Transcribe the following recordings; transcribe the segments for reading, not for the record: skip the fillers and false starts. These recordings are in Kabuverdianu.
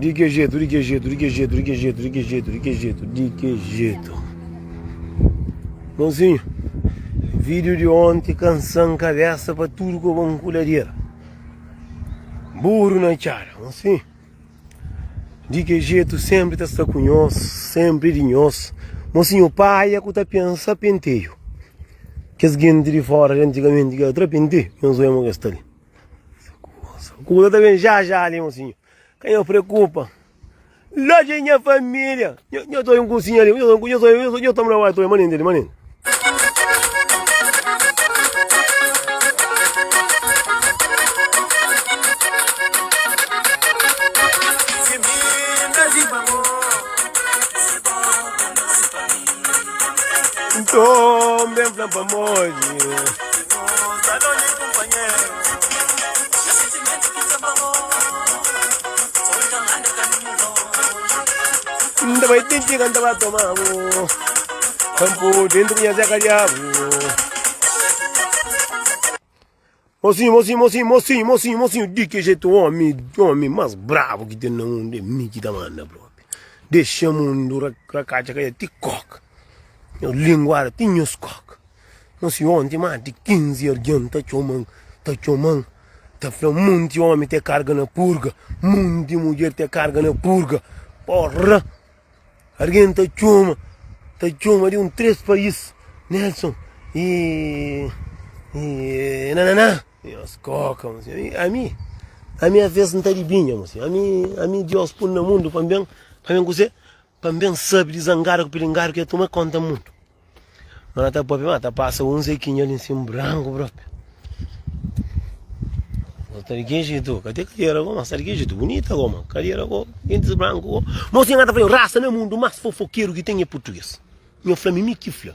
Di ke jetu, di ke jetu, di ke jetu, di ke jetu, di ke jetu, di ke jetu, di ke jetu. Mozinho, vídeo di onti kansan kabesa pa tudu ku bon kuladera. Buru na txada, mozinho. Di ke jetu senpri ta sta ku nhos, senpri di nhos. Mozinho, paia ku ta pensa penteio. Kes genti di fora di antigamenti ki tra penteio, nhos oia mo kes sta li. Kuza ta ben já já li, mozinho. Ka nho preokupa. Lá de nha família. Nho, nho tô um cozinha ali. Nho, nho, nho, nho, tamo na vai, tô manente ali, manente. Então, bem fla pa modi. N ta bai ti txiga, N ta ba toma-bu Kanpu dentu ku nha Zeka Diabu Mosinhu, mosinhu, mosinhu, mosinhu, mosinhu, mosinhu Di ki jetu omi, omi mas brabu ki ten na mundu É mi ki ta manda propi Dexa mundu rakatxa ka ti koka Nhos linguada ti nhos koka Nos onti más di 15 algen ta txoma-m, ta txoma-m, ta fla-m munti ómi te karga na purga, munti mudjer te karga na purga. Porra! Algen ta txoma, ta txoma di un 3 país, Nelson, e, e nananã. Nhos koka, mosinhu. Ami, ami avês N ta dibinha, mosinhu. Ami, ami Diós pun na mundu pa N ben, pa N ben kuzê? Pa N ben sabe di zangadu ku pilingadu ki ta toma konta mundu. Ma ta papia, ma ta pasa un zekinha li nsin branku propi. Sta di ki jetu? Ka ten kadera go, ma sta di ki jetu? Bunita go, ma kadera go, gentis branku go. Mosinha ka ta fla, rasa na mundu mas fofokeru ki ten é purtuges. Nho fla mi, mi ki fla.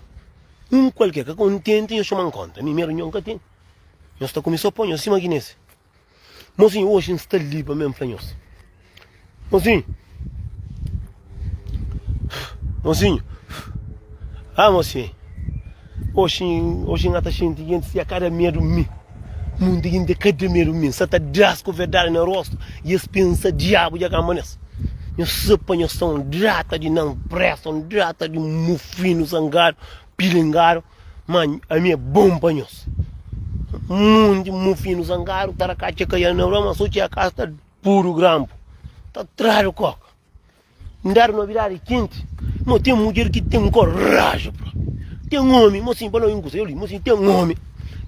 Un kualker ka kontenti, nho txoma-m konta. Mi medu nho N ka ten. Nho sta kume so pon, nho sima ginese. Mozinho, oji N sta li pa mi N fla nhos. Mozinho, mozinho, ah mozinho, oji, oji N ta xinti gentis ya kada medu mi. Munti genti kada medu mi. N sa ta das ku verdadi na rostu i es pensa diabu dja kanba nes. Nhos sabe pa nhos sta un data di nan presa, un data di mufinu zangadu, pilingadu. Ma ami é bom pa nhos. Munti mufinu zangadu tarakatxa kaia na rua, ma so txia kasa ta puru grampu, ta tradu koka. N dadu nobidadi kenti, mo ten mudjer ki ten koraji propi. Ten omi, mo sin pa no un kusa, eu li, mo sin ten omi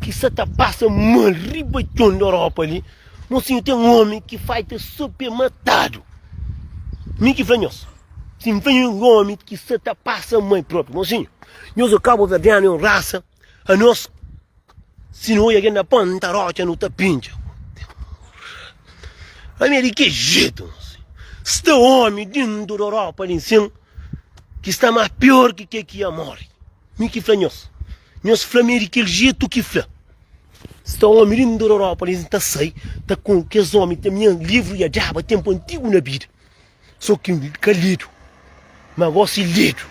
ki sa ta pasa mal riba txon di Europa li, mo sin ten omi ki faita so pe matadu. Mi ki fla nhos. Si N fla un omi ki sa ta pasa mai propi, mosinhu, nhos o kabuverdianu é un rasa, anos si nu oja algen na ponta rotxa nu ta pintxa. Ami é di ki jetu, mosinhu? Sta omi dintu di Europa li nsin ki sta más pior ki ke ki ia mori. Mi ki fla nhos. Nhos fla mi é di kel jetu ki fla. Sta omi dintu di Europa li nsin ta sai ta ku kes omi ta minha livru ia daba tenpu antigu na bida. So ki ka lidu, ma gosi lidu.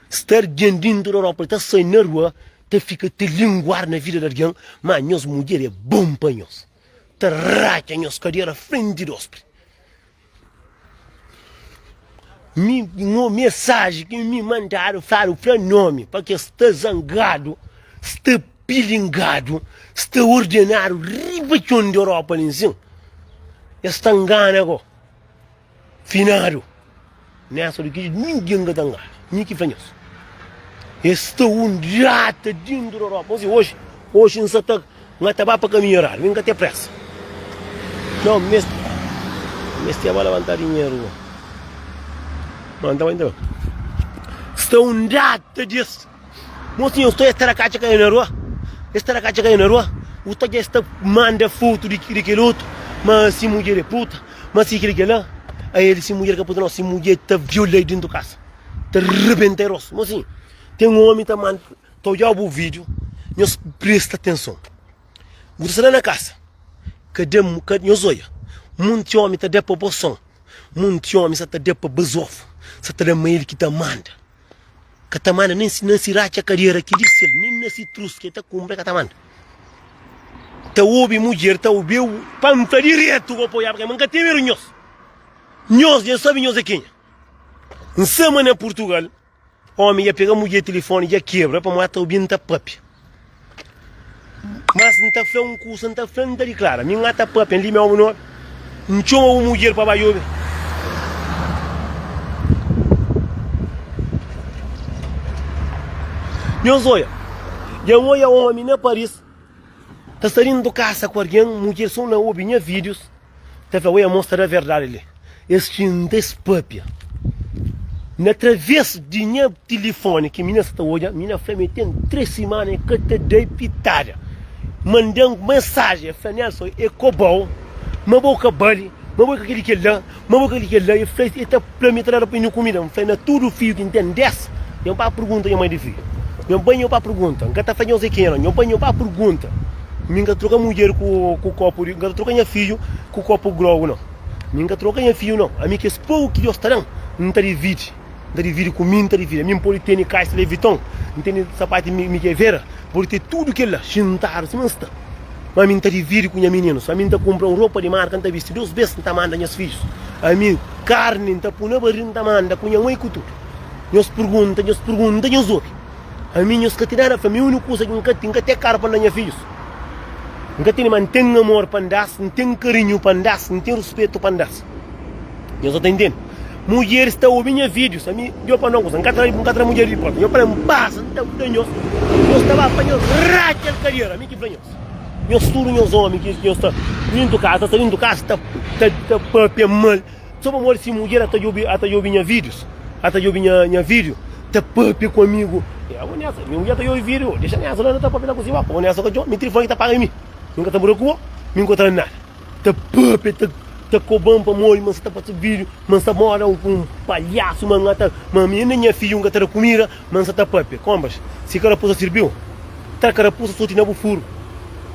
Sta algen dintu di Europa ta sai na rua ta fika ta linguar na vida di algen, ma nhos mudjer é bon pa nhos, ta ratxa nhos kadera frenti di ospri. Mi no mesaji ki mi mandadu fladu fla nomi pa kes sta zangadu sta pilingadu sta ordenadu riba txon di Europa li nsin es ta ngana go finadu nessa di ki ningen ka ta ngana mi ki fla nhos es sta un data dintu di Europa oji oji nsa ta N ta ba pa kaminhu eradu, mi N ka ten presa. Nau, N meste, N meste ba labanta dinheru. Ma N ta bai, N ta bai. Sta un data di es. Mosinhu, sta es ta da katxa kai na rua. Es ta da katxa kai na rua. U ta dja es ta manda fotu di di kel otu, ma si mudjer é puta, ma si kel kel la. Ael si mudjer ka puta nau, si mudjer ta viola-i dentu kasa, ta rebenta-i rostu. Mosinhu, ten omi ta manda. Ta odjau bu video nhos presta atenson bu ta sta la na kasa ka da ka nhos odja munti omi ta da pa bo son munti omi sa ta da pa bazofu sa ta da ma el ki ta manda ka ta manda nen si na si ratxa kadera ki di sel nen na si trus ki el ta kunpra ka ta manda. Ta obi mudjer ta obi-u pa N fla diretu ku apoiaba kenha ma N ka ten medu di nhos. Nhos dja sabe nhos é kenha. N sa ma na Purtugal omi dja pega mudjer tilifoni dja kebra pamodi el ta obi-m ta papia. Mas N ta fla un kusa, N ta fla, N ta diklara, mi N ka ta papia, N limia bu nomi, N txoma bu mudjer pa bai obi. Nhos oia, dja N oia omi na Paris ta sta dentu kasa ku algen, mudjer so na obi nha vídius. Ta fla, Oi, amos ta da verdadi li. Es xinta, es papia. Na traves di nha tilifoni ki mina sa ta odja, mina fla ma e ten 3 simana e ka ta da pitada. Manda-m mensajen, e fla, Nelson, e kobau, ma bo ka bali, ma bo ka kel-li kel-la, ma bo ka kel-li kel-la. E fla, e ta fla-m, e ta da pa kumida. N fla, na tudu fiju ki N ten, 10, nho ba pergunta nha mai di fiju. Nho bai, nho ba pergunta. N ka ta fla nhos é kenha, nau. Nho bai, nho ba pergunta. Mi N ka troka mudjer ku ku kopu di, N ka ta troka nha fidju ku kopu grogu nau. Mi N ka troka nha fidju nau. Ami kes poku ki Deus ta da-m, N ta dividi. N ta dividi ku mi, N ta dividi. Ami N pode tene kaisa Louis Vuitton, N tene sapatu Mickey Vera, N pode ten tudu kel la, xintadu sima N sta. Ma ami N ta dividi ku nha mininus. Ami N ta kunpra un ropa di marka, N ta bisti dos bes, N ta manda nhas fidjus. Ami karni N ta pui na baril, N ta manda ku nha mai ku tudu. Nhos pergunta, nhos pergunta, nhos obi. Ami nhos ka ten nada fla mi uniku kusa ki N ka ten, N ka ten karu pa N da nha fidjus. N ka tene, ma N ten amor pa N da-s, N ten karinhu pa N da-s, N ten ruspetu pa N da-s. Nhos sa ta intende? Mudjeris ta obi nha vídius, ami djo pa N da un kusa, N ka tra, N ka tra mudjer di porta. Nho fla, N pasa, N ta fla nhos, nhos ta ba pa nhos ratxa el kadera. Ami ki fla nhos. Nhos tudu nhos omi ki nhos ta dintu kasa, ta dintu kasa ta ta ta papia mal. So pamodi si mudjer ata djobi ata djobi nha vídius, ata djobi nha nha vídiu, ta papia ku amigu. E abo nessa, mi mudjer ta djobi vídiu, dexa nessa la, na ta papia la ku si bo. Abo nessa ka djobi, mi tilifoni ki ta paga mi. Mi ka ta muda ku bo, mi ka ta nada. Ta papia, ta ta koban pamodi ma nsa ta pasa vídiu, ma nsa moda un un palhasu, ma nga ta ma mi nen nha fidju nka ta da kumida, ma nsa ta papia. Konbas, si karapusa sirbiu, tra karapusa soti na bu furu.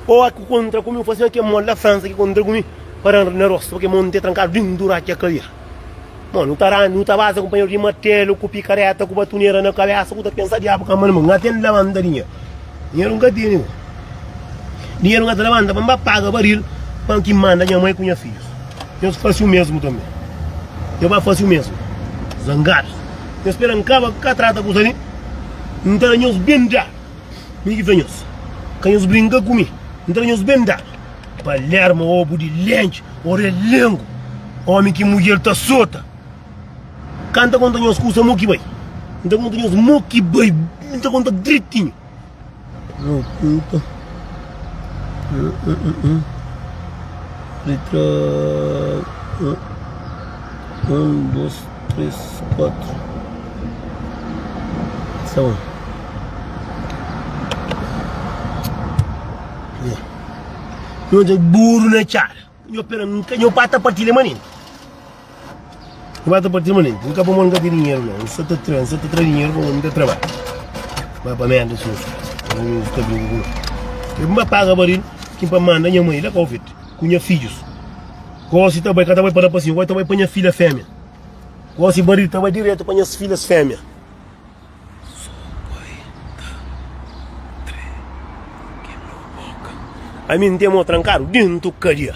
Oa ku kontra ku mi, fla sima ke mon la Fransa ki kontra ku mi. Paran na rostu pake monti é trankadu dintu ratxa kair. Mo, nu ta ran, nu ta baza kunpanheru di martelu ku pikareta ku batunera na kabesa ku ta pensa diabu ka manda mo. N ka ten labanta dinheru. Dinheru N ka tene mo. Dinheru N ka ta labanta pa N ba paga baril pa ki manda nha mai ku nha fidjus. Nhos fasi u mesmu tanbe. Nhos ba fasi u mesmu. Zangadus. Nhos spera N kaba ka trata kusa li, N ta da nhos ben dadu. Mi ki fla nhos, ka nhos brinka ku mi, N ta da nhos ben dadu. Palermo obu di lenti orelengu omi ki mudjer ta sota ka nta konta nhos kusa mo ki bai nta konta nhos mo ki bai nta konta dritinhu letra 1 2 3 4 sta bon. Nho dja buru na txada. Nho pera, nho pa ta partilha manenti. Nho pa ta partilha manenti. Nka pamodi nka ten dinheru não. Nsa ta tra, nsa ta tra dinheru pamodi nta trabadja. Ba pa merda si nsa. Nho sta brinka ku mi. Eu ba paga baril ki pa manda nha mãe la Cabo Verde ku nha fidjus. Gosi ta bai, ka ta bai pa rapasinhu, gosi ta bai pa nha filha fêmea. Gosi baril ta bai direto pa nhas filhas fêmea. Ami N ten mo trankadu dentu kadia.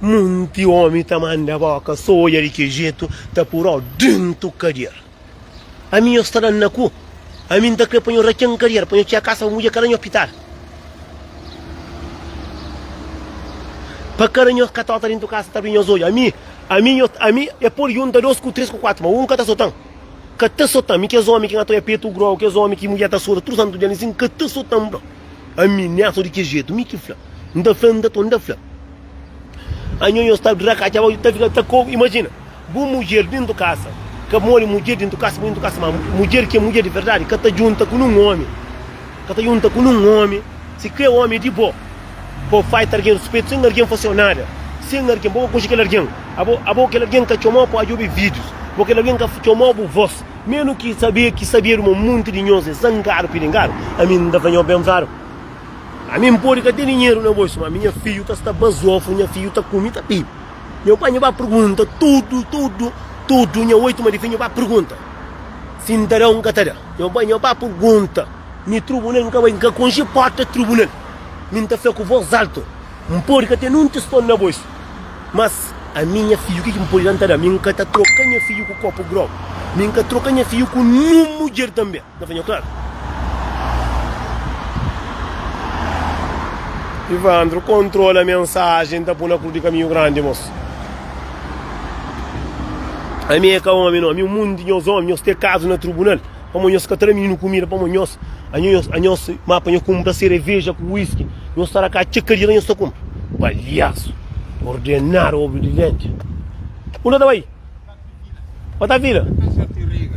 Munti omi ta manda boka so odja di ki jetu ta purau dentu kadia. Ami nhos ta dan na ku. Ami N ta kre pa nho ratxa-m kadia, pa nho txia kasa pa mudjer ka da nho pitada. Pa kada nho katota dentu kasa ta abri nhos odju. Ami, ami nho, ami e pode junta dos ku tres ku kuatru, ma un ka ta sota-m. Ka ta sota-m. Mi kes omi ki N ta oia petu grou, kes omi ki mudjer ta sota tudu santu dia, sin ka ta sota-m bro. Ami Nelson di ki jetu, mi ki fla. N ta fla, N ta torna fla. Anho nhos ta rakatxa bo, ta fika ta ko, imajina, bu mudjer dentu kasa, ka modi mudjer dentu kasa, bu dentu kasa, ma mudjer ki é mudjer di verdadi ka ta djunta ku nun omi, ka ta djunta ku nun omi, si kre omi di bo. Bo faita algen ruspetu sen algen faseu nada, sen algen, bo ka konxe kel algen, abo, abo kel algen ka txomau pa djobe vídius, bo kel algen ka txomau bu vos, menu ki sabe, ki sabedu ma munti di nhos é zangadu, pilingadu, ami N ta fla nho ben fladu, ami N pode ka ten dinheru na bolsu, ma ami nha fidju ta sta bazofu, nha fidju ta kume, ta bibe. Nho pai, nho ba pergunta tudu, tudu, tudu, nha oitu ma di fi, nho ba pergunta si N ta da o N ka ta da, nho bai, nho ba pergunta, mi trubunal N ka bai, N ka konxe porta trubunal. Mi N ta fla ku vós altu, N pode ka ten un tiston na boisu, mas ami nha fidju, ke ki N pode da? N ta da. Mi N ka ta troka nha fidju ku kopu grogu, mi N ka troka nha fidju ku nun mudjer tanbe. N ta fla nho klaru. Ivandro, kontrola mensajen ta pui na kru di kaminhu grandi, mos. Ami é ka omi no, ami un munti nhos omi, nhos ten kazu na tribunal. Pamodi nhos ka tra mininu kumida, pamodi nhos, anhos, anhos, má pa nhos kunpra sereveja ku wiski, nhos ta raka txeka dia nhos ta kunpra. Palhasu! Ordenadu obi di lenti. Unda ta bai? Pa ta vila?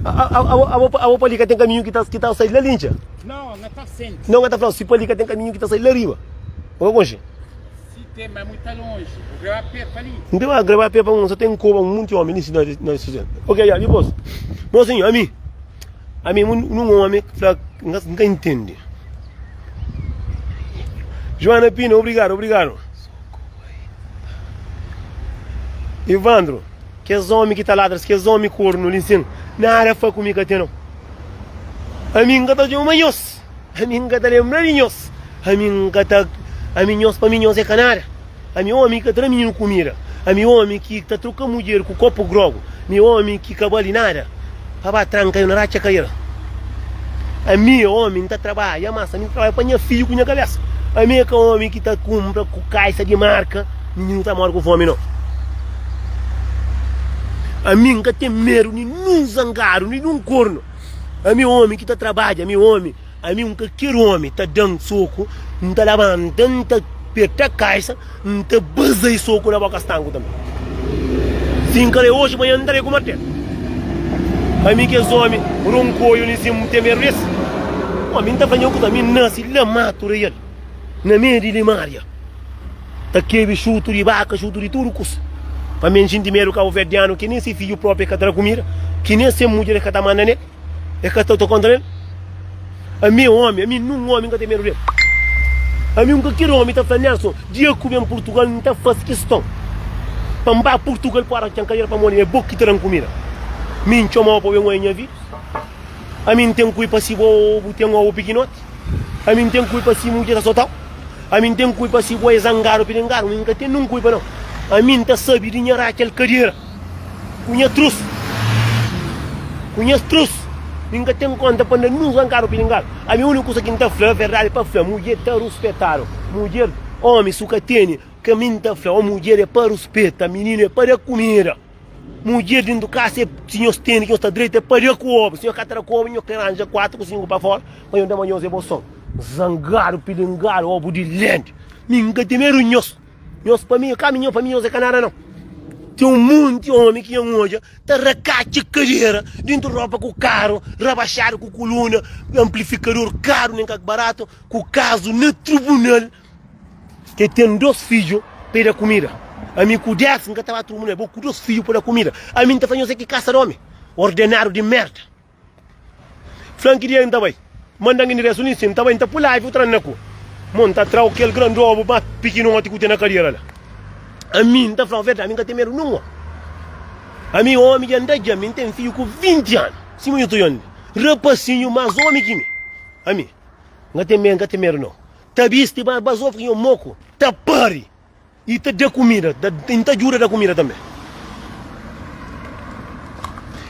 Abo, abo pa li ka ten kaminhu ki ta, ki ta sai la lintxa? Não, nga ta senti. Não, nga ta fla, si pa li ka ten kaminhu ki ta sai la riba. Bo ka konxe? Si ten, ma é muita lonji. Bu kre ba pé pa li? N ten ba kre ba pé pa un, sa ten koba un munti omi li si na na si. Ok, ya, dipos. Mosinhu, ami, ami un un omi fla, N ka, N ka intende. Joana Pina, obrigadu, obrigadu. Ivandro, kes omi ki ta ladra, kes omi kornu li sin, nada fa ku mi ka ten nau. Ami N ka ta txoma nhos. Ami N ka ta lenbra di nhos. Ami N ka ta. Ami nhos, pa mi nhos é ka nada. Ami ómi ki ka tra mininu kumida. Ami ómi ki ta troka mudjer ku kopu grogu. Mi ómi ki ka bali nada. Pa ba tranka yo na ratxa kaira. Ami é ómi, N ta trabadja, mas ami N ta trabadja pa nha fidju ku nha kabesa. Ami é ka ómi ki ta kunpra ku kaisa di marka, mininu ta móre ku fómi, nau. Ami N ka ten medu di nun zangadu, di nun kornu. Ami omi ki ta trabadja, ami omi, ami un kalker omi ta dan soku, N ta labanta, N ta perta kaisa, N ta baza e soku na boka stanku tanbe. Si N ka da oxi, manha N ta da ku martelu. Ami kes omi ronkoiu li sin N ten medu des. Omi, N ta fla nha kuza, ami N nasi la matu real, na meiu di limaria. Ta kebe xutu di baka, xutu di tudu kusa. Pa mi N xinti medu kabuverdianu ki nen se fidju propi e ka ta da kumida, ki nen se mudjer e ka ta manda nel, e ka ta ta konta nel. Ami é omi, ami nun omi N ka ten medu del. Ami un kalker omi ta fla Nelson, dia ku ben Purtugal N ta fasi kiston pa N ba Purtugal pa ora ki N ka djera pamodi é bo ki ta dan kumida. Mi N txomau pa ben oia nha vida. Ami N ten kulpa si bo bu ten obu pikinoti? Ami N ten kulpa si mudjer ta sotau? Ami N ten kulpa si bo é zangadu pilingadu? Mi N ka ten nun kulpa nau. Ami N ta sabi di nha ratxa-l kadera ku nha trus, ku nhas trus. Mi N ka ten konta pa N da nun zangadu pilingadu. Ami uniku kusa ki N ta fla, verdadi pa fla, mudjer ta ruspetadu. Mudjer, omi su ka tene, ka mi N ta fla, o mudjer é pa ruspeta, mininu é pa da kumida. Mudjer dentu kasa é si nhos tene ki nhos ta dretu é pa da ku obi. Si nhos ka ta da ku obi, nhos ta ranja 4 ku 5 pa fora pa nhos da ma nhos é bo son. Zangadu, pilingadu, obu di lenti. Mi N ka ten medu nhos. Nhos pa mi, ka mi nho pa mi nhos é ka nada nau. Ten un monti omi ki nha odja ta rakatxa kadera dentu ropa ku karu, rabaxadu ku kuluna, amplifikador karu nen ka baratu, ku kazu na tribunal. Ke ten dos fidju pa e da kumida. Ami ku des N ka ta ba trubunal, bo ku dos fidju pa da kumida. Ami N ta fla nhos é ki kasa di omi ordenadu di merda. Fla-m ki dia N ta bai. Manda-m enderesu li nsin, N ta bai, N ta pui live u tra-m na ku mon, N ta tra-u kel grandobu más pikinoti ku ten na kadera la. Ami N ta fla-u verdadi, ami N ka ten medu nun omi. Ami omi dja N da dja, mi N ten fidju ku 20 anu, sima nhu ta oja-m li, rapasinhu más omi ki mi. Ami N ka ten medu, N ka ten medu nau. Ta bisti ba bazofu ki nho moku ta pari i ta da kumida, i ta djuda da kumida tanbe.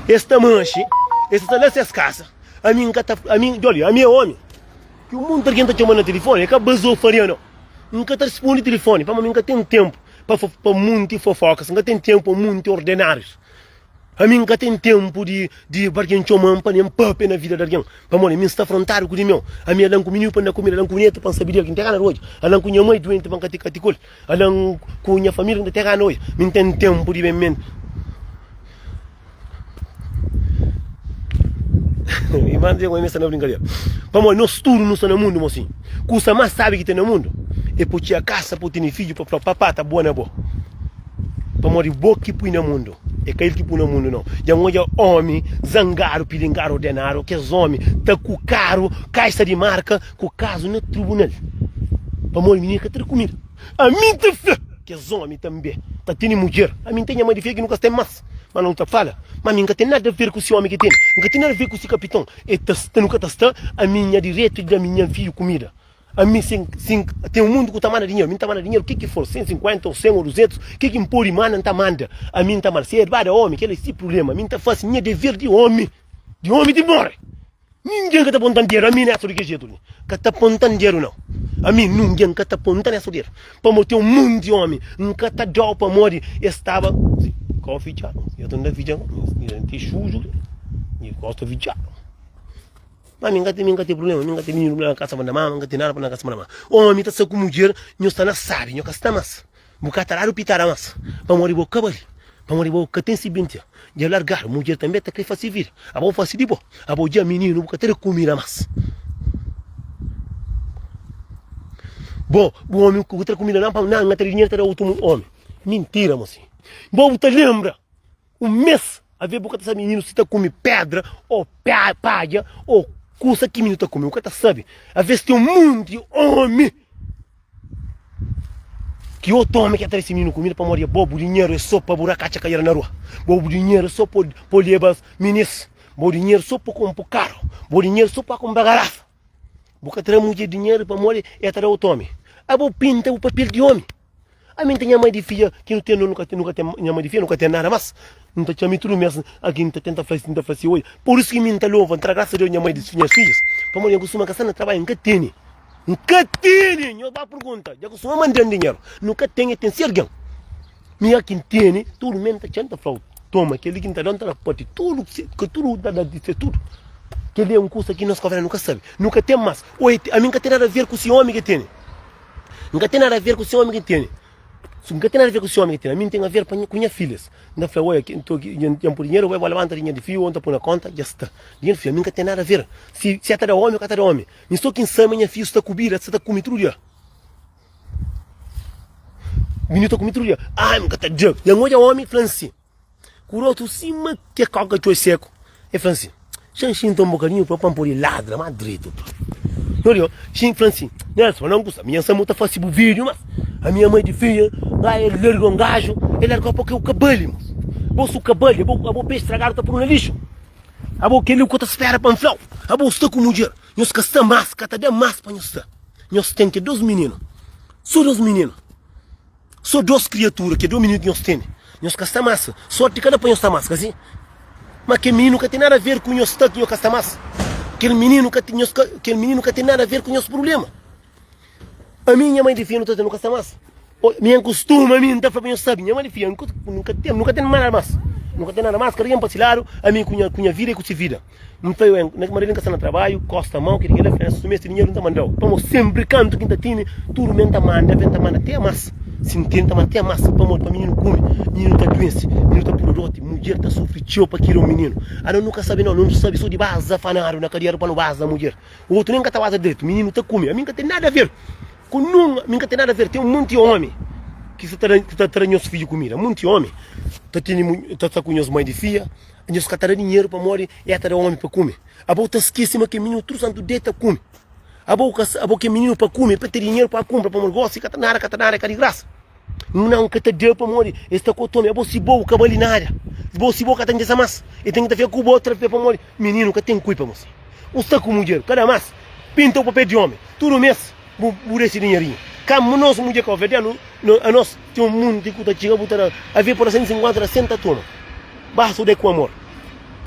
Es ta manxi, es ta sta la ses kasa. Ami N ka ta, ami, djoli, ami é omi ki un monti algen ta txoma na tilifoni, é ka bazofaria nau. N ka ta rispondi tilifoni pamodi mi N ka ten tenpu pa pa monti fofokas, N ka ten tenpu pa monti ordenarius. Ami N ka ten tenpu di di pa algen txoma-m pa nen papia na vida di algen, pamodi mi N sta afrontadu ku di meu. Ami ala-m ku mininu pa N da kumida, ala-m ku netu pa N sabe di el ki N ten gana di odja, ala-m ku nha mai duenti pa N ka ti ku el, ala-m ku nha familia ki N ta ten gana di odja. Mi N ten tenpu di ben menti. Irmã dizê ku mi sta na brinkadera. Pamodi nos tudu nu sta na mundu, mosinhu. Kusa más sábi ki ten na mundu é pa bu txiga kasa pa bu tene fidju pa fla papá ta boa na bo. Pamodi bo ki pui na mundu, é ka el ki pui na mundu nau. Dja N odja omi zangadu, pilingadu, ordenadu, kes omi ta ku karu, kaisa di marka, ku kazu na tribunal. Pamodi minina ka ta da kumida. Ami N ta fla, kes omi tanbe ta tene mudjer. Ami N ten nha mai di fé ki nu ka sta mas, ma nu ta fala, ma ami N ka ten nada ver ku si omi ki tene, N ka ten nada ver ku si kapiton. E ta sta, nu ka ta sta, ami nha direitu di da mi nha fidju kumida. Ami si si ten un mundu ku ta manda dinheru, mi N ta manda dinheru ke ki for, 150 ou 100 ou 200, ke ki N podi manda N ta manda. Ami N ta manda. Si el ba da omi, kela é si prublema. Ami N ta fasi nha dever di omi, di omi di more. Ningen ka ta pontan dedu, ami Nelson di ke jetu li ka ta pontan dedu nau. Ami ningen ka ta ponta Nelson dedu, pamodi ten un monti omi N ka ta dau pamodi es staba si kau fitxadu, yo ta nda fitxa ti xuju li, mi gosta fitxadu. Ma mi N ka ten, mi N ka ten prublema, mi N ka ten ninhun prublema na kasa pa N da mama, N ka ten nada pa N da kasa pa N da mama. Omi ta sta ku mudjer, nho sta na sabi, nho ka sta mas. Bu ka ta dadu pitada mas, pamodi bo ka bali, pamodi bo ka ten sibintia. Dja largadu, mudjer tanbe ta kre fase vida. Abo fase di bo, abo dja mininu, bu ka ta da kumida mas. Bo, bu omi ku ta da kumida nan, pamodi nan, N ka ta da dinheru, ta da otu omi. Mintira, mosinhu. Bo bu ta lenbra Un mes ave bu ka ta sabe mininu si ta kume pedra o padja o kusa ki mininu ta kume bu ka ta sabe. Aves ten un monti omi ki otu omi ke ta da si mininu kumida pamodi abo bu dinheru é so pa bu rakatxa kaiera na rua, bo bu dinheru é so pa leba minis, bo dinheru so pa konpo karu, bo dinheru so pa kunpra garafa. Bu ka ta da mudjer dinheru pamodi el ta da otu omi. Abo pinta bu papel di omi. Ami N ten nha mai di fidja ki nu ten, nu ka ten, nu ka ten nha mai di fidja, nu ka ten nada mas. N ta txoma-i tudu mes, algin ta tenta fla si, N ta fla si, oi. Pur isu ki mi N ta lova, N ta da grasa a Deus nha mai di nhas fidjas, pamodi nha kustuma ka sta na trabadju, N ka tene, N ka tene! Nhos ba pergunta, dja kustuma manda-m dinheru, nu ka ten, e ten si algin. Mi a ki N tene, tudu mes N ta txoma, N ta fla-u, toma, kel-li ki N ta da-u, N ta da pa ti, tudu, tudu N ta da di se tudu. Kel-li é un kusa ki nos ka nu ka sabe, nu ka ten mas. Oi, ami N ka ten nada a ver ku si omi ki tene. N ka ten nada a ver ku se omi ki tene. N ka ten nada a ver ku se omi ki tene. Ami N ten a ver pa ku nha filhas. N ta fla, oia, N to ki, dja N pui dinheru, bai bo labanta dinheru di fiu, ô N ta pui na konta, dja sta. Dinheru di fiu, ami N ka ten nada a ver. Si si el ta da omi ô ka ta da omi. Mi so ki N sabe ma nha fiu sta ku bida, sta ta kume tudu dia. Mininu ta kume tudu dia. Ai, N ka ta da. Dja N odja omi fla-m si. Ku rostu sima ke koka txoi seku, el fla si, Xa N xinta un bokadinhu pa pa N pode ladra más dretu. Nhô di Xin fla si, Nelson, não kusa, minha nsa mu ta fasi bu vídiu, mas a minha mãe di filha, lá el larga un gaju, el largau pa ke u ka bali, mos. Bo su ka bali, abo, abo peixe stragadu ta puru na lixu. Abo keli ku ta spera pa N flau, abo sta ku mudjer, nhos ka sta mas, ka ta da mas pa nhos sta. Nhos ten ke dos mininu, so dos mininu. So dos kriatura, ke dos mininu ki nhos tene, nhos ka sta mas. Sorti ka da pa nhos sta mas, ka si? Ma kel mininu ka ten nada a ver ku nhos sta ki nhos ka sta mas. Kel mininu ka nhos ka, kel mininu ka ten nada a ver ku nhos prublema. Ami nha mai di fia nu ta nu ka sta mas. O, mi N kustuma ami N ta fla pa nhos sabi, nha mai di fia N ka ten, nu ka ten nada mas. Nu ka ten nada mas, kada ken pa si ladu, ami ku nha ku nha vida e ku si vida. N fla eu, na ki manera N ka sta na trabadju, kosta mau, kila kila, fla, si bu meste dinheru N ta mandau. Pamodi senpri kantu ki N ta tene, tudu mi N ta manda, N ta manda te mas. Si N tene, N ta manda te mas. Pamodi pa mininu kume, mininu ta duense, mininu ta pudu doti, mudjer ta sufri txeu pa kria un mininu. Anos nu ka sabe nau, nu sabe so di baza fanadu na kaderu pa nu baza mudjer. Otu nen ka ta baza dretu, mininu ta kume. Ami N ka ten nada aver ku nun, ami N ka ten nada aver. Ten un monti omi ki sa ta da, ta da nhos fidju kumida, monti omi ta tene, ta sta ku nhos mai di fia. Nhos ka ta da dinheru pamodi e ta da omi pa kume. Abo ta skese ma kel mininu tudu santu dia ta kume. Abo ka abo kel mininu pa kume pa ten dinheru pa kunpra pamodi gosi ka ta nada ka ta nada ka di grasa. Nau ka ta da pamodi e sta ku otu omi. Abo si bo ka bali nada. Bo si bo ka ta ntesa mas e ten ki ta fika ku bo tra pamodi mininu ka ten kulpa mosi. U sta ku mudjer ka da mas pinta u papel di omi tudu mes. Bu bu rese dinherinhu. Ka nos mudjer ka oferta no no anos ten un munti ku ta txiga bu ta da avia por 150 da 100 ta toma. Basta bu da ku amor.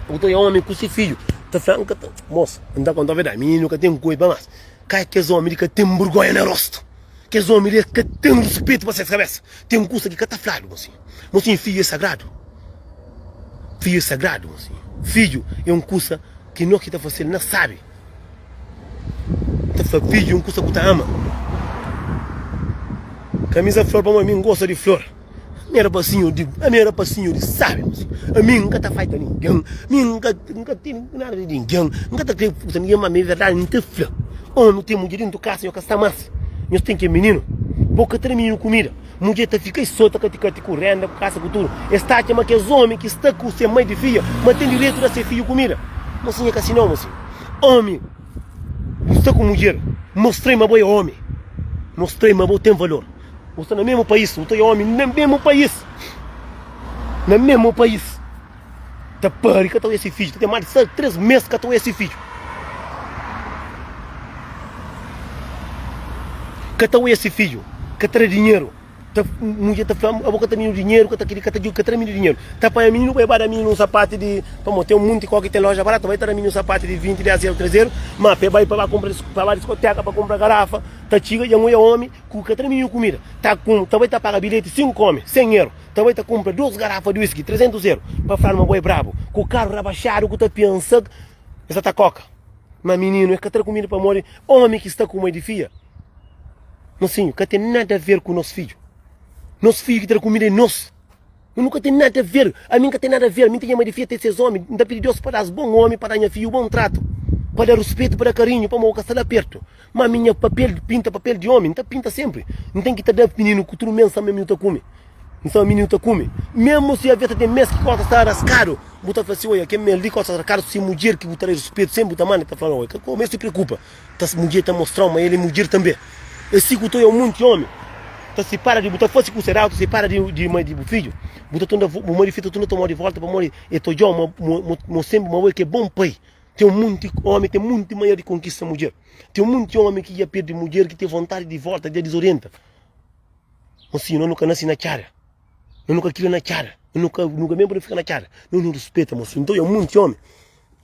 Bu ta oja omi ku si fidju ta fla N ka ta mos N ta konta verdadi mininu ka ten kulpa mas ka kes omi li ka ten burgonha na rostu. Kes omi li ka ten rispitu pa ses kabesa. Ten kusa ki ka ta fladu mosinhu. Mosinhu fidju é sagradu. Fidju é sagradu mosinhu. Fidju é un kusa ki no ki ta fasel na sabi. Ta fla fidju un kusa ku ta ama. Kamisa flor pamodi mi N gosta di flor. Ami é rapasinhu di, ami é rapasinhu di sabi. Ami N ka ta faita ningen, mi N ka, N ka tene nada di ningen, N ka ta kre kusa ningen, ma mi é verdadi N ta fla. Omi ten mudjer dentu kasa nho ka sta mas. Nhos ten ke mininu, bo ka ta da mininu kumida. Mudjer ta fika i so ta kati-kati ku renda, ku kasa, ku tudu. Es ta atxa ma kes omi ki sta ku se mai di fidja ma ten direitu da se fidju kumida. Mosinha ka si nau, mosinha. Omi bu sta ku mudjer, mostra-i ma bo é omi. Mostra-i ma bo ten valor. Bu sta na mesmu país, bu ta é omi na mesmu país. Na mesmu país. Ta pari ka ta oja se fidju, ta ten más di 3 mês ka ta oja se fidju. Ka ta oia se fidju, ka ta da dinheru. Ta mudjer ta fla, abo ka ta mininu dinheru, ka ta kili, ka ta djuda, ka ta da mininu dinheru. Ta panha mininu pa e ba da mininu un sapati di, pamodi ten munti koki ten loja baratu, bai ta da mininu un sapati di 20, 10 eru, 3 eru, ma pa e bai pa ba kunpra, pa ba diskoteka pa kunpra garafa, ta txiga dja oia omi ku ka ta da mininu kumida, ta kun, ta bai ta paga bilheti 5 omi, 100 eru, ta bai ta kunpra 2 garafa di whisky, 300 eru, pa fladu ma bo e brabu, ku karu rabaxadu ku ta pensa e sa ta koka. Ma mininu e ka ta da kumida pamodi omi ki sta ku mai di fia. Mosinhu, ka ten nada a ver ku nos fidju. Nos fidju ki ta da kumida é nos. Nu ka ten nada a ver. Ami N ka ten nada a ver. Mi N ten nha mai di fia, ten ses omi. N ta pidi Deus pa da-s bon omi, pa da nha fidju bon tratu, pa da ruspetu, pa da karinhu, pamodi bu ka sta la pertu. Ma ami nha papel, pinta papel di omi, N ta pinta senpri. N ten ki ta da mininu ku tudu mensa ma mininu ta kume. N fla mininu ta kume. Memu si avia ta ten mes ki kosta sta raskadu, bu ta fla si, Oia, kel mes li kosta sta raskadu, si mudjer ki bu ta da ruspetu senpri bu ta manda, ta fla, Oia, ka kome, si preokupa. Ta mudjer ta mostrau ma el é mudjer tanbe. É si ku ta oia un monti omi ta sipara di bu, ta fasi kusa eradu, ta sipara di di mai di bu fidju, bu ta tunda bu mai di fidju ta tunda tomau di volta pamodi e ta odjau ma ma ma senpri ma bo é ki é bon pai. Ten un monti omi ten monti manera di konkista mudjer. Ten un monti omi ki dja perdi mudjer ki ten vontadi di volta dja dizorienta. Mosinhu, no nu ka nasi na txada, no nu ka kria na txada, no nu ka nu ka ben pa nu fika na txada. No nu rispita mosinhu. Nton, é un monti omi.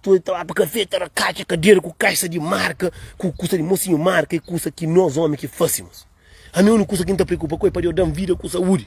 Tu ta ba pa kafé, ta rakatxa kadera ku kaixa di marka, ku kusa di mosinhu marka é kusa ki nos omi ki fasi mosinhu. Ami úniku kusa ki N ta preokupa ku el pa Deus da-m vida ku saúdi.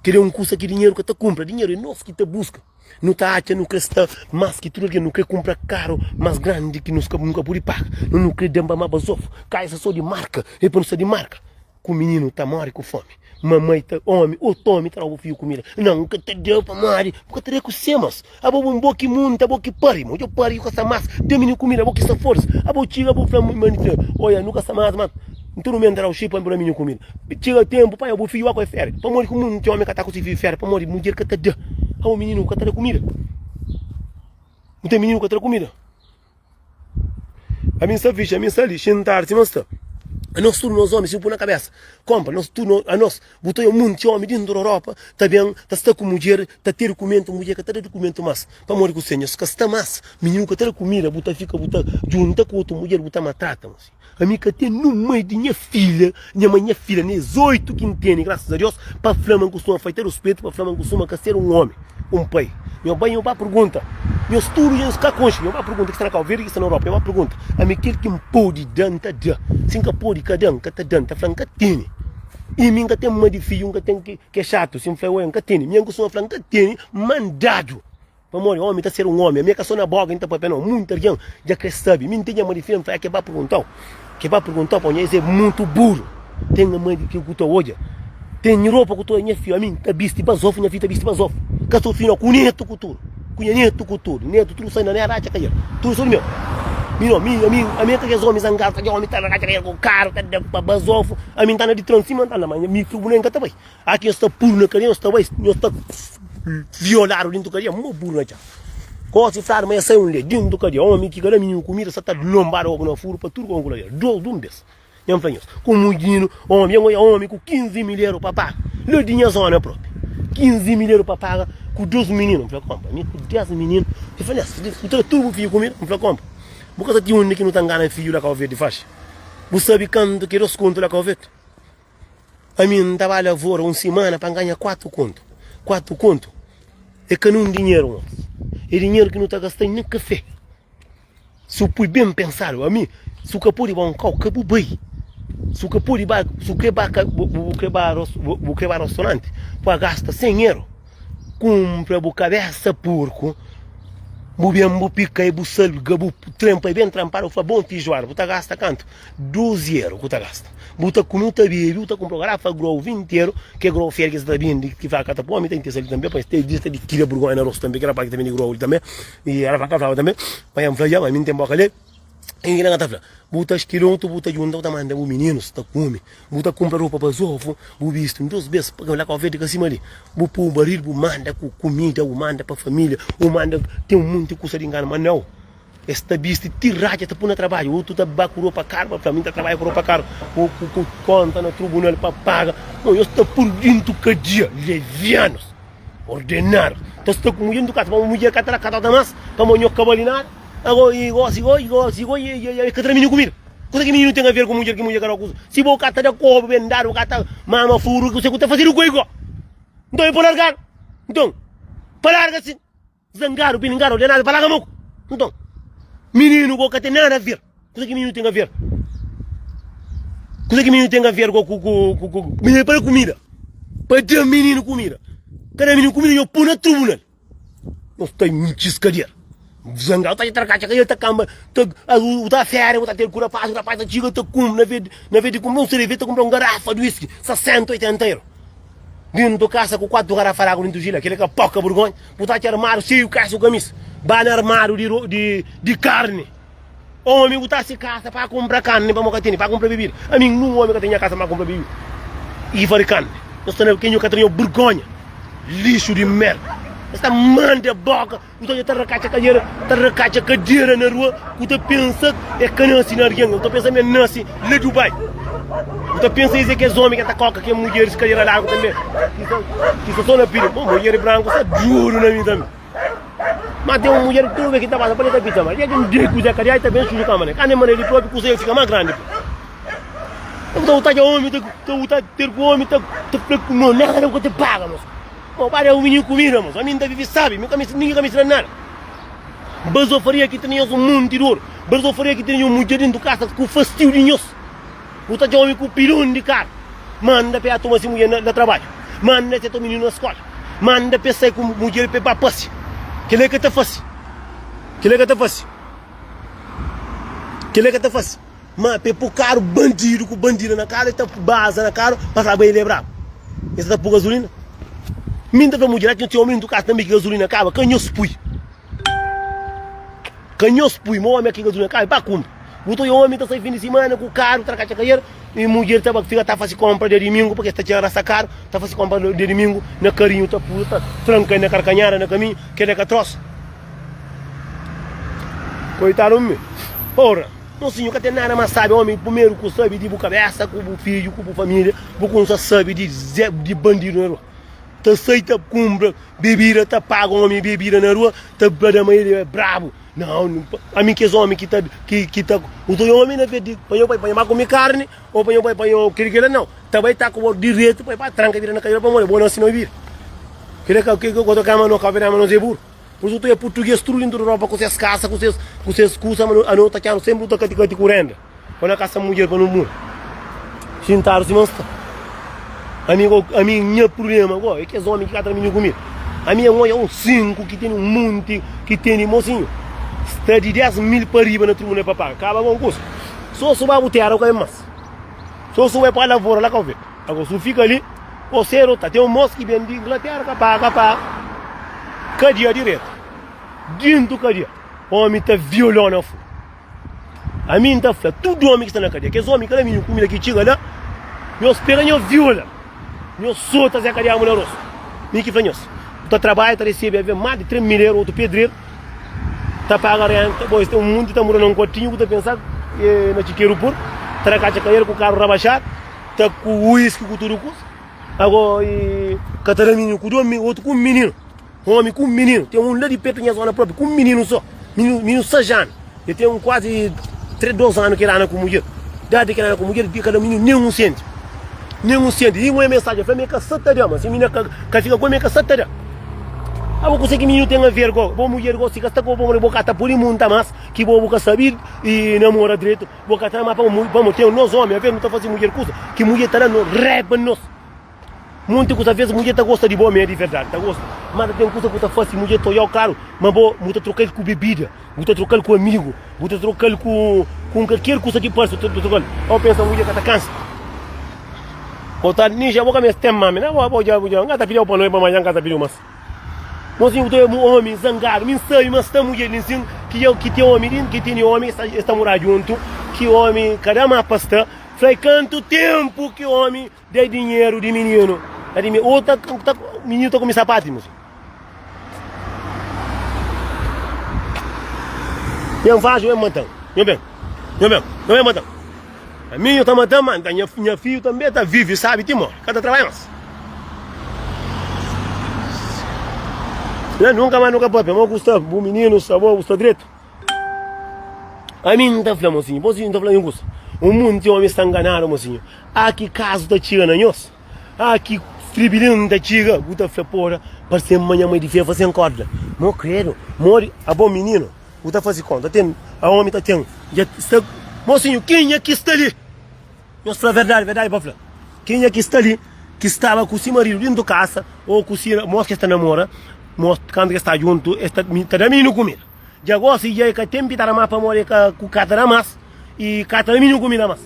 Kel-li é un kusa ki dinheru ka ta kunpra. Dinheru é nos ki ta buska. Nu ta atxa nu kre sta más ki tudu algen, nu kre kunpra karu más grandi ki nu ka pudi paga, nu nu kre da-m pa má bazofu, kaisa so di marka, é pa nu sta di marka. Ku mininu ta móre ku fómi, mamai ta omi, otu omi ta da bu fidju kumida. Nau, N ka ta da pamodi bu ka ta da ku se mos. Abo bu bo ki munta, bo ki pari, mo dja pari bu ka sta mas da mininu kumida, bo ki sta forsa. Abo txiga bu fla mani fla, oia nu ka sta mas, ma nton nu menta dau xei pa bu da mininu kumida. Txiga tempu panha bu fidju ba ku e feri. Pamodi ku munti omi ka ta ku si fidju feri, pamodi mudjer ka ta da. Abo mininu ka ta da kumida. Bu ten mininu ka ta da kumida. Ami N sta fixi, ami N sta li, xintadu sima N sta. Anos tudu nos omi, si bu pui na kabesa, konpa, nos tudu anos, bu ta oia munti omi dintu di Europa ta ben, ta sta ku mudjer, ta ter dukumentu, mudjer ka ta da dukumentu mas. Pamodi ku se nhos ka sta mas, mininu ka ta da kumida, bu ta fika bu ta djunta ku otu mudjer, bu ta maltrata. Ami ka ten nun mai di nha filha, nha mai nha filha nes 8 ki N tene, grasas a Deus, pa fla ma N kustuma fai-ta ruspetu, pa fla ma N kustuma ka ser un omi, un pai. Nho bai, nho ba pergunta, nhos tudu nhos ka konxe, nho ba pergunta ki sta na Kau Verdi, ki sta na Europa, nho ba pergunta. Ami kel ki N pode da, N ta da, si N ka pode ka da, N ka ta da, N ta fla N ka tene. I mi N ka ten mai di fidju, N ka ten ke xatu, si N fla oi N ka tene, mi N kustuma fla N ka tene, mandadu. Pamodi omi ta ser un omi, ami é ka so na boka N ta papia nau, munti algen dja kre sabi, mi N ten nha mai di fidju, N fla, ke ba perguntau, ke ba perguntau pa nha, es é mutu buru, ten nha mai di fidju ku ta odja, ten ropa ku ta odja nha fidju, ami N ta bisti bazofu, nha fidju ta bisti bazofu, ka so fidju nau, ku netu ku tudu, ku nha netu ku tudu, netu tudu sai na nha ratxa ka el, tudu so di meu, mi nau, mi, ami, ami é ka kes omi zangadu, ka kes omi ta ratxa ka el ku karu, ta da pa bazofu, ami N ta anda di tron sima N ta anda, ma mi tribunal N ka ta bai. Aki nhos ta puru na kadia, nhos ta bai, nhos ta violadu dintu kadia, mo buru na txan. Gosi fladu ma e sai un le dintu kadia, omi ki ka da mininu kumida sa ta lombadu obu na furu pa tudu konku la dos dun bes. Nha fla nhos, ku mudjinu, omi, nha oia omi ku 15 mil eru pa paga, la di nha zona propi, 15 mil eru pa paga ku dos mininu. N fla, konpa, mi ku 10 mininu, e fla, nhas, bu ta da tudu bu fidju kumida? N fla, konpa, bu ka sa ti undi ki nu ta ngana fidju la Kau Verdi faxi? Bu sabi kantu ki é dos kontu la Kau Verdi? Ami N ta ba lavora un simana pa N ganha 4 kontu. 4 kontu é ka nun dinheru, mos. É dinheru ki nu ta gasta na kafé. Si bu pui ben pensadu, ami, si bu ka pode ba un kau, ka bu bai. Si bu ka pode ba, si bu kre ba, bu kre ba, bu kre ba restauranti, bu gasta 100 eru. Kunpra bu kabesa purku, bu ben bu pika i bu salga, bu trenpa i ben tranpadu, bu fla bon fijuada, bu ta gasta kantu? 12 eru ku ta gasta. Bu ta kume, bu ta bebe, bu ta kunpra un garafa grou 20 eru, ke grou fedi ki sa ta bindi, ki fla ka ta poi, mi ta intesa li tanbe, pa es ta di kria burgonha na rostu tanbe, ki rapaz ki ta bindi grou li tanbe, i rapaz ka flaba tanbe, ma N fla dja, ma mi N ten boka li. I kila ka ta fla, Bu ta skilontu, bu ta djunta, bu ta manda bu mininus ta kume, bu ta kunpra ropa pa zofu, bu bisti un dos bes, pa la Kau Verdi ka sima li, bu pui un baril, bu manda ku kumida, bu manda pa familia, bu manda, ten un monti kusa di ngana, ma nau, es ta bisti ti ratxa ta pui na trabadju, otu ta ba ku ropa karu pa fla, mi ta trabadja ku ropa karu, ku ku konta na trubunal pa paga, no, nhos ta pur dintu kadia, levianus, ordenadu, ta sta ku mudjer ntu kasa, pamodi mudjer ka ta da katota mas, pamodi nho ka bali nada. Ago i gosi go i gosi go i i ka tra mininu kumida. Kusa ki mininu ten a ver ku mudjer ki mudjer ka da kusa? Si bo ka ta da kobu ben dadu, bo ka ta mama furu, kuse ku ta fazedu ku el go? Nton e pa largadu. Nton, pa larga sin, zangadu, piningadu, ordenadu, pa larga moku. Nton, mininu go ka ten nada a ver. Kusa ki mininu ten a ver? Kusa ki mininu ten a ver go ku ku ku ku mininu pa da kumida? Pa da mininu kumida. Ka da mininu kumida, nho pui na trubunal. Nos ta intxi skadia. Zangadu ta traka txaka, el ta kanba, ta u ta féria, u ta ter ku rapaz, rapaz ta txiga ta kum, na vez na vez di kunpra un sereveja ta kunpra un garafa di whisky, 60, 80 euro. Dentu kasa ku 4 garafa di agu dentu jila, kila ka poka burgonha. Bu ta atxa armáriu xeiu kasa ku kamisa, ba na armáriu di di di karni. Omi bu ta si kasa pa kunpra karni pamo ka tene, pa kunpra bebida. Ami nun omi ka ten nha kasa pa kunpra bebida i fari karni. Nhos sta na kenha ka ta nha burgonha. Lixu di merda. Nhos ta manda boka, bu ta odja ta rakatxa kadera, ta rakatxa kadera na rua, bu ta pensa e ka nasi na argen, bu ta pensa ma e nasi la Dubai. Bu ta pensa es é kes omi ki ta koka ke mudjeris kadera largu tanbe, ki sta so na pidi. Bo mudjer branku sta duru na mi tanbe. Ma ten un mudjer tudu bes ki ta pasa pa li ta pita ma dia ki un dia kuza ka dia ta ben suju kama ne ka ne manda di propi kuza el fika ma grandi bu ta utadja omi ta ta ter ku omi ta ta fla ku no nada ku ta paga mos mo ba da un mininu kumida mos ami nta vivi sabi mi ka misti ninguém ka misti da nada bazofaria ki tene nhos un monti di oru bazofaria ki tene nhos mudjer dentu kasa ku fastiu di nhos. Bu ta djobe ku pilon di karu. Manda pa e toma si mudjer na trabadju. Manda se toma mininu na skola. Manda pa e sai ku mudjer pa e ba pasia. Kila e ka ta fasi. Kila e ka ta fasi. Kila e ka ta fasi. Ma pa e pui karu bandidu ku bandida na karu, e ta baza na karu pa fla ba el e brabu. E sa ta pui gazulina. Mi N ta fla mudjer, ki omi ntu kasa tanbe ki gazulina kaba, ka nhos pui. Ka nhos pui ma omi ki gazulina kaba, e ba kunpra. Bu ta oja omi ta sai fin di simana ku karu tra katxa kaer i mudjer ta fika ta fasi konpra dia dimingu purki es ta txera sa karu ta fasi konpra dia dimingu na karinhu ta pusa ta tranka na karkanhada na kaminhu kela ka trosa koitadu mi ora nos sinhor ka ten nada mas sabi omi primeru ku sabi di bu kabesa ku bu fidju ku bu familia bu kunsa sabi di di bandidu na rua ta sai ta kunpra bebida ta paga omi bebida na rua ta fla ma el é brabu. Nau, ami kes omi ki ta, ki, ki ta, usa un omi na vez di pa nho bai pa nho ba kume karni, o pa nho bai pa nho kili kila, nau, ta bai ta ku bo diretu pa pa tranka bira na kadera pa more, bo nasi no bira. Kila ka ke ko ta kama no ka bira ma no se buru. Por isso tu é português tudo dentro da Europa com ses casa, com ses, com ses kusa, ma no ta tchanu sempre ta kati kati ku renda. Pa na kasa mudjer pa no muri. Xintadu sima N sta. Ami go, ami nha prublema go é kes omi ki ka ta da minhu kumida. Ami N odja uns 5 ki tene un monti ki tene mosinhu. Sta di 10 mil pa riba na tribunal pa paga. Kaba go kusa. So su ba bu tera bu ka ben mas. So su bai pa lavora la Kau Verde. Ago su fika li, o sedu ta ten un mos ki ben di Inglatera ka paga, ka paga. Kadia diretu. Dintu kadia. Omi ta violou na fu. Ami N ta fla tudu omi ki sta na kadia, kes omi ki ka da mininu kumida ki txiga la, nhos pega nhos viola, nhos sota Zé Kadiamu na rostu. Mi ki fla nhos, bu ta trabadja ta resebe aves más di 3 mil eru, otu pedreru ta paga renta, bo es ten un munti ta mora na un kuartinhu ku ta pensa e na txikeru pur, ta da katxa kael ku karu rabaxadu, ta ku uiski ku tudu kusa, ago e ka ta da mininu ku dos otu ku un mininu. Omi ku un mininu, ten un la di pertu nha zona propi, ku un mininu so, mininu, mininu 6 anu, el ten un kuazi 3, 2 anu ki el anda ku mudjer, dadi ki el anda ku mudjer, el ka da mininu nen un senti, nen un senti, i un mensajen, el fla ma el ka sa ta da, ma si minina ka, ka fika ku el, ma el ka sa ta da. Abo kuse ki mininu ten aver go, bo mudjer go, si ka sta ku bo, bo ka ta pudi munta mas, ki bo bu ka sabi i namora dretu, bo ka ta ama pamo, ten nos omi, aves nu ta fasi mudjer kusa, ki mudjer ta da no raiba nos. Monti kusa ves mudjer ta gosta di bo mi é di verdadi ta gosta ma ta ten kusa ku ta fasi mudjer ta oiau klaru ma bo bu ta trokal ku bebida bu ta trokal ku amigu bu ta trokal ku ku kalker kusa ki parsi bu ta trokal bo pensa mudjer ka ta kansa bo ta ninja bo ka meste ten mame na bo bo dja bo dja nga ta pidiu pa noiba ma dja nka ta pidiu mas mosinhu bu ta oia omi zangadu mi nsabi ma sta mudjer li nsin ki dja ki ten omi li ki tene omi es ta mora djuntu ki omi ka da ma pa sta fla kantu tempu ki omi Da dinheru di mininu na di mi o ta ta mininu ta kumi sapati mosi. Nha nfaxu ben matan, nho ben, nho ben, nho ben matan. Ami nho ta matan, ma nta nha nha fiju tanbe ta vivi sabi ti mori, ka ta trabadja mas. Nha nunka mas nu ka papia, ma ku sta bu mininu sta bo, bu sta dretu. Ami N ta fla mosinhu, mosinhu N ta fla nha kusa. Un munti omi sta nganadu, mosinhu. A ki kazu ta txiga na nhos? A ki stribilin ta txiga? Bu ta fla, Pora, parse-m ma nha mai di fé fase-m korda. Mo kredu, modi? Abo mininu, bu ta fase konta. Ten, a omi ta ten. Dja sta. Mosinhu, kenha ki sta li? Nhos fla verdadi, verdadi pa fla. Kenha ki sta li, ki staba ku si maridu dintu kasa, o ku si mos ki es ta namora, mos kantu ki es sta djuntu, es ta ta da mininu kumida. Dja gosi dja e ka ten pitada mas pamodi e ka ku ka ta da mas i ka ta da mininu kumida mas.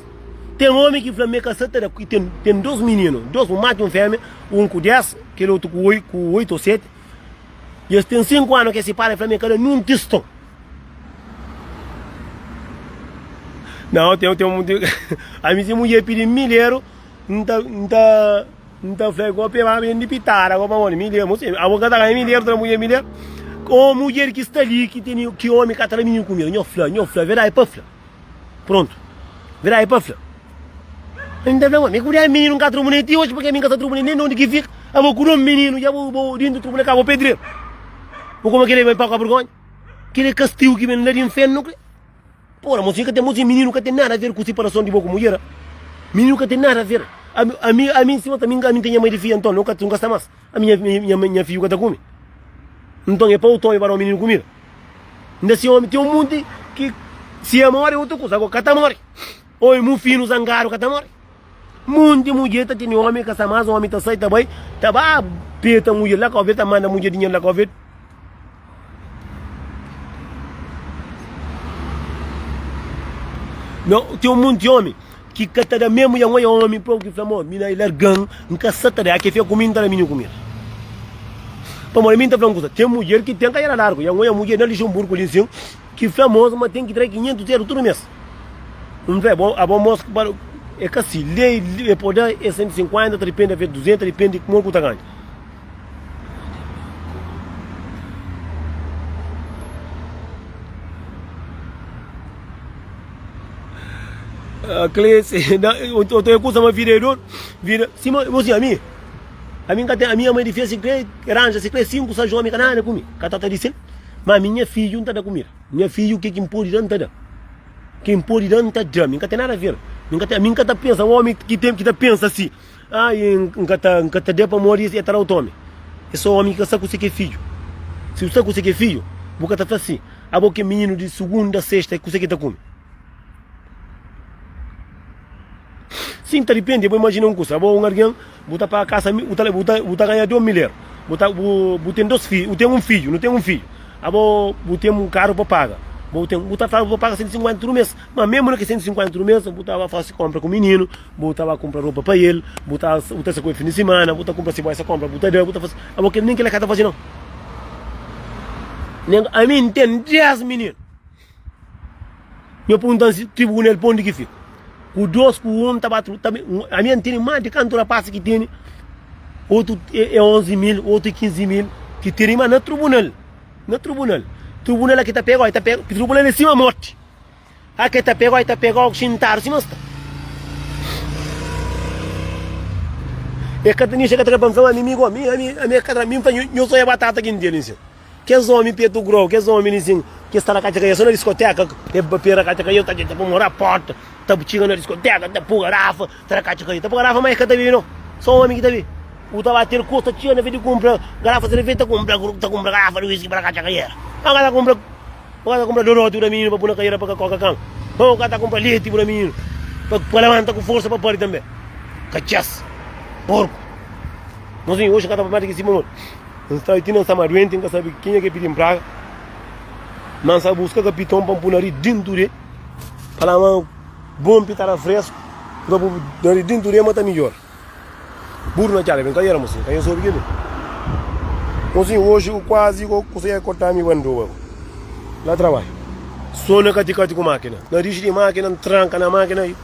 Ten omi ki fla ma e ka sa ta da, ki ten ten dos mininu, dos un matxu un femia, un ku 10, kel otu ku oi ku 8 o 7, i es ten 5 anu ki es sipara, e fla ma e ka da nun tiston. Não, tem, tem um. A mim se mulher pedir milheiro, não tá, não tá, não tá fla igual peba bem de pitada, igual para milheiro, moço, a boca tá ganhando milheiro, tá mulher milheiro. Ou mulher que está ali, que tem que homem que tá menino comigo, nho fla, nho fla, verdade para fla. Pronto. Verdade para fla. Ainda fla, me cuidar menino cá tribunal ti hoje porque mim casa tribunal nem onde que fica. A vou cuidar menino, já vou vou dentro do tribunal cá vou pedreiro. Vou como que ele vai para a vergonha. Kel é kastigu ki ben la di infernu kre. Pora, mosinhu ka ten, mosinhu mininu ka ten nada a ver ku siparason di bo ku mudjer. Mininu ka ten nada a ver. Ami, ami, ami sima ta mi, ami ten nha mai di fia, nton no ka, no ka sta mas. Ami nha, nha, nha fiju ka ta kume. Nton é pa otu omi pa da un mininu kumida. Nda si omi ten un munti ki si e more é otu kusa, ago ka ta more. Omi mufinu zangadu ka ta more. Munti mudjer ta tene omi ka sta mas, omi ta sai ta bai, ta ba peta mudjer la Cabo Verde, ta manda mudjer dinheru la Cabo Verde. Não, tem um monte de homem que ka ta da mesmo ya ngon homem próprio que fla mo, mina e largan, nka sa ta da, que fia comigo, nta da minha comida. Pamodi mi nta fla un kusa, tem mulher que tem ka era largo, ya ngon mulher na Luxemburgo ali sim, que fla moço, ma tem que trai 500 euros todo mês. N fla, abo, abo moço que para, é ka si, lei, é pode dar, é 150, ta depende, é 200, depende de como que ta ganha. Cleice, eu tô com uma vida é dor, vida, sima, você a mim, a mim a minha mãe de fez se crê, arranja se crê cinco, seis homens canada comigo, catata disse, mas minha filha não tá da comida, minha filha o que que pode dar não tá da. Quem pode dar não tá da, mim ka tem nada a ver, mim ka tem, mim ka ta pensa, homem que tem que ta pensa assim. Ai, N ka ta, N ka ta da pamodi es é ta da otu omi. É sô omi ki ka sa kuse ki é fidju. Si bu sa kuse ki é fidju, bu ka ta fla si, Abo ki é mininu di sugunda, sexta, kuse ki ta kume? Sin, ta dipende. Bu imajina un kusa, abo un algen, bu ta paga kasa, bu ta, bu ta, bu ta ganha dos mil eru, bu ta, bu, bu ten dos fidju, bu ten un fidju, nu ten un fidju, abo bu ten un karu pa paga, bu ten, bu ta fla bu ta paga 150 tudu mês, ma mesmu na ki 150 tudu mês, bu ta ba fasi konpra ku mininu, Bu ta ba kunpra ropa pa el, bu ta bu ta sai ku el fin di simana, bu ta kunpra si bai sa konpra, bu ta da, bu ta fasi. Abo kel nen kila ka ta fasi nau. Nen ami N ten 10 mininu. Nho perguntan si tribunal pa undi ki fika. Ku dos ku un ta ba ta ami N tene mas di kantu rapaz ki tene, otu é 11 mil, otu é 15 mil ki tene ma na tribunal, na tribunal. Tribunal la ki ta pega, ta pega, tribunal é sima morti. A ke ta pegau, e ta pegau xintadu sima sta. E ka ta nixa ka ta ka pa ami mi go mi ami ami ka ta mi nfla nho só é batata ki nti ali nsin. Kes omi petu grou, kes omi li nsin ki sta na katxa kaia só na diskoteka, e pera katxa kaia ta ta mora porta, ta txiga na diskoteka, ta pu garafa, ta da katxa kaia, ta pu garafa ma e ka ta bibi no, só omi ki ta bibi. Bu ta ba ter kusta txiga na vez di kumpra garafa serveja ta kumpra ta kumpra garafa di whisky pa da katxa kaia. Ma ka ta kumpra. Bu ka ta kunpra doroti bu da mininu pa pui na kaira pa ka koka kan. Bu ka ta kunpra leti bu da mininu pa pa labanta ku forsa pa pari tanbe. Katxas, porku. Mozinhu, oxi N ka ta papia di ki sima mon. N sta ti na N sta ma duenti, N ka sabi kenha ke pidi-m praga. Ma N sta buska kapiton pa N pui nari dintu de pa la ma bon pitada fresku. N ta pui nari dintu de ma ta midjora. Burro na txada ben ka era mosinhu, ka nha sobi keli. Mosinhu, oxi ku kuazi ku kusa ya korta mi banduba ku la trabadju. So na kati kati ku makina. Na dixi di makina, N tranka na makina i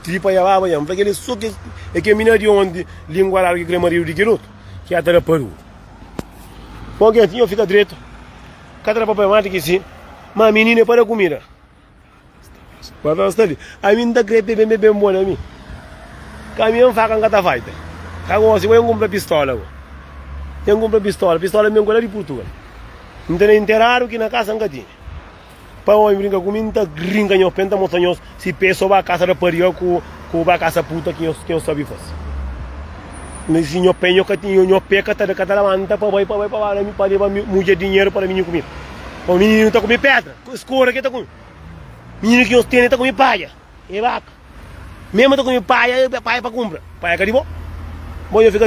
tripa ya baba ya. N fla keli so ke e ke mina di onti linguaradu ki kre maridu di kel otu ki ya ta da paru. Bon genti, nho fika dretu. Ka ta da pa pai mati ki si. Ma minina e pa da kumida. Papel sta li. Ami N ta kre pe ben ben bo na mi. Ka mi N faka N ka ta faita. Ka gosi bo N kumpra pistola bo. N kumpra pistola. Pistola mi N ku la di Purtugal. N tene interadu ki na kasa N ka tene. Pa omi brinka ku mi, N ta rinka nhos pé, N ta mostra nhos si pé so ba kasa rapariga ku ku ba kasa puta ki nhos ki nhos sabi fasi. Ma si nho pé nho ka ti nho pé ka ta ka ta labanta pa bai pa bai pa ba pa leba mudjer dinheru pa da mininu kumida. Pa mininu ta kume pedra, skora ke ta kume. Mininu ki nhos tene ta kume paja, e baka. Mesmu ta kume paja, paja pa kumpra, paja ka di bo. Bo nho fika.